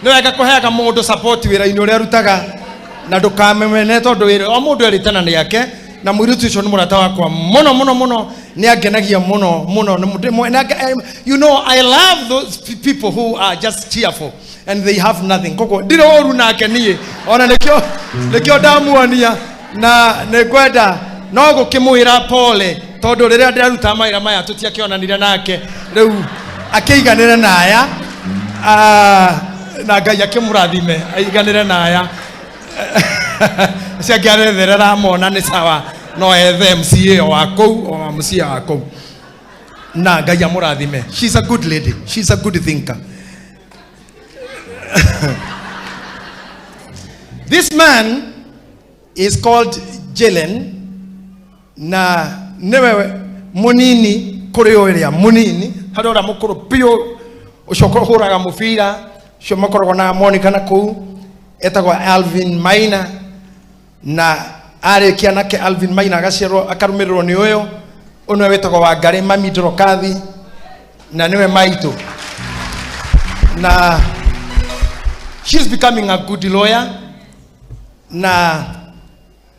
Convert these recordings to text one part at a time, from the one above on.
Nĩ wega kũheaga mũndũ support wĩra-inĩ ũrĩa arutaga na ndũkamemene tondũ wĩra o mũndũ erĩtana nĩ ake na mũirĩtu ũcio nĩ mũrata wakwa mũno mũno mũno nĩ angenagia mũno mũno. You know, I love those people who are just cheerful and they have nothing. Koguo ndirĩ ũru nake niĩ ona nĩkĩo ndamuonia na nĩ ngwenda no gũkĩmwĩra pole tondũ rĩrĩa ndĩraruta mawĩra maya tũtiakĩonanire nake rĩu akĩiganĩre na aya na Ngai akĩmũrathime aiganĩre na aya acio angĩ aretherera mona nĩ sawa no ethe MCA wa kũu o MCA wa kũu na Ngai amũrathime. She's a good lady, she's a good thinker. This man is called Jalen na niwe munini kuri uria munini hari uria mukuru biũ ucio ũhũraga mũbira ũcio makoragwo na Monica na kũu etagwo Alvin Maina na arĩkia nake Alvin Maina agaciarwo akarũmĩrĩrwo nĩ ũyũ ũyũ wĩtagwo Wangari Mami Ndorokathi na niwe maitũ na she's becoming a good lawyer na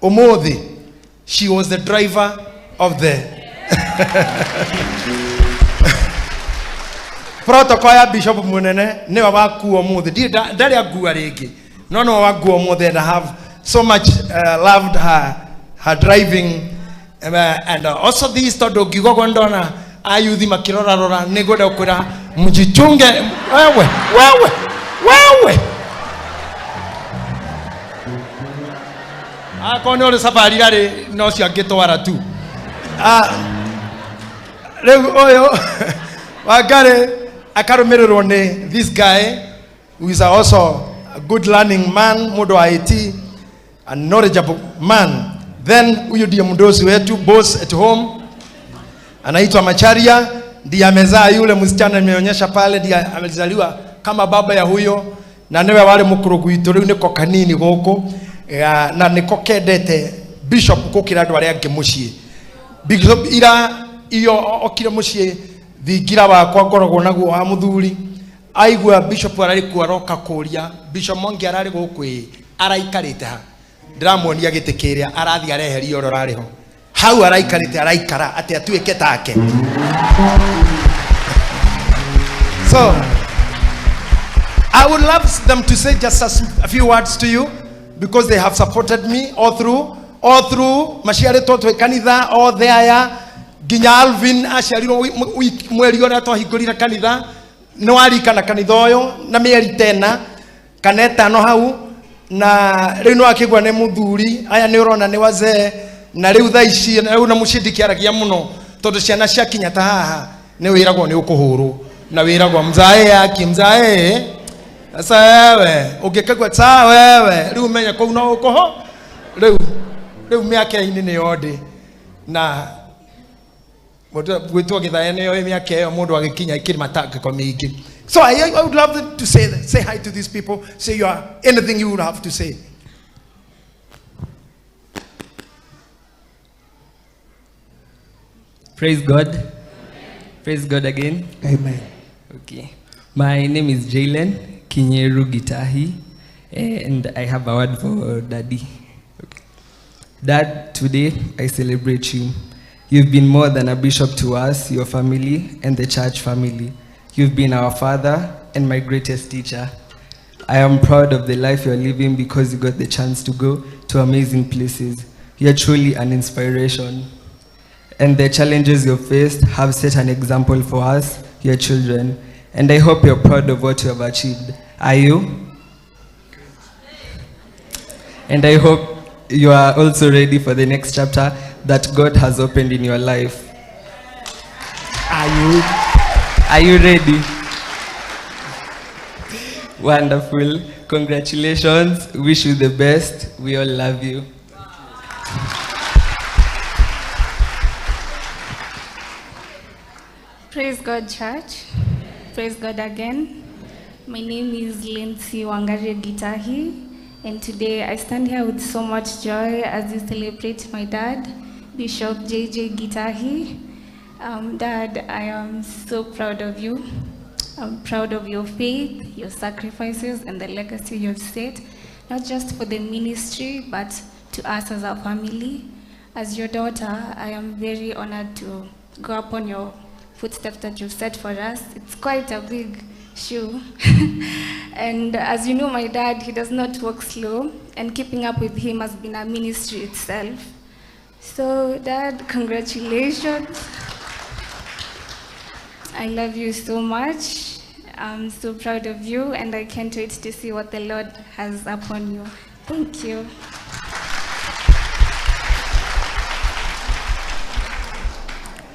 umuthi she was the driver of the protocol ya Bishop Munene niwe wakuo umuthi ndari angua ringi no no wakuo umuthi and I have so much loved her driving and also this tondu ngiuga ũguo ndona ayuthi makirora rora nĩngwenda gũkwĩra mjichunge wewe wewe wewe akorwo nĩ ũrĩ safari rarĩ no cio angĩtwara tu. Rĩu ũyũ Wangari akarũmĩrĩrwo nĩ this guy who is also a good learning man, mũndũ wa IT, a knowledgeable man. Then huyu ndiye mdosi wetu, boss at home, anaitwa Macharia, ndiye amezaa yule msichana nimeonyesha pale, ndiye amezaliwa kama baba ya huyo na niwe wale mukuru gwitũ rĩu nĩko kanini gũkũ na nĩko kendete bishop gũkĩra andũ arĩa angĩ mũciĩ. Bishop ira iyo okire mũciĩ thingira wakwa ngoragwo naguo wa mũthuri aigua bishop ararĩ kuo aroka kũria Bishop Mwangi ararĩ gũkũ ĩ araikarĩte ha ndĩramuonia gĩtĩ kĩrĩa arathiĩ areheria ũrĩa ũrarĩ ho hau araikarĩte araikara atĩ atuĩke take. So I would love them to say just a few words to you because they have supported me all through maciarĩtwo twĩ kanitha othe aya nginya Alvin aciarirwo mweri ũrĩa twahingũrire kanitha nĩ warikana kanitha ũyũ na mĩeri tena kana ĩtano hau na rĩu nĩ wakĩgua nĩ mũthuri aya nĩ ũrona nĩ wazee na rĩu thaa ici rĩu na mũciĩ ndikĩaragia mũno tondũ ciana ciakinya ta haha nĩ wĩragwo nĩ ũkũhũrwo na wĩragwo mzae yaki mzae sasa wewe ũngĩkagua sa wewe rĩu menye kũu no ũkũho rĩu rĩu mĩaka-inĩ nĩyo ndĩ na gwĩtwo gĩthaya nĩyo mĩaka ĩyo mũndũ agĩkinya ĩkĩrĩ matangĩko mĩingĩ. So I would love to say hi to these people, say you are anything you would have to say. Praise God. Praise God again. Amen. Okay. My name is Jalen Kinyeru Gitahi, and I have a word for Daddy. Okay. Dad, today I celebrate you. You've been more than a bishop to us, your family, and the church family. You've been our father and my greatest teacher. I am proud of the life you're living because you got the chance to go to amazing places. You're truly an inspiration. And the challenges you've faced have set an example for us, your children. And I hope you're proud of what you have achieved. Are you? And I hope you are also ready for the next chapter that God has opened in your life. Are you? Are you ready? Wonderful. Congratulations. Wish you the best. We all love you. Praise God, church. Praise God again. My name is Lindsay Wangari Gitahi, and today I stand here with so much joy as we celebrate my dad, Bishop JJ Gitahi. Dad, I am so proud of you. I'm proud of your faith, your sacrifices, and the legacy you've set, not just for the ministry, but to us as a family. As your daughter, I am very honored to go up on your footsteps that you've set for us. It's quite a big shoe. And as you know, my dad, he does not walk slow, and keeping up with him has been a ministry itself. So, Dad, congratulations. I love you so much. I'm so proud of you, and I can't wait to see what the Lord has upon you. Thank you.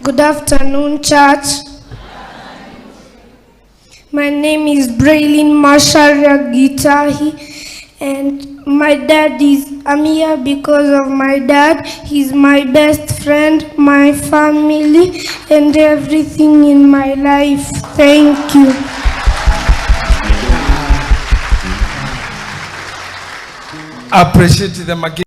Good afternoon, church. My name is Braylin Macharia Gitahi, and my dad is, I'm here because of my dad. He's my best friend, my family, and everything in my life. Thank you. Appreciate them again.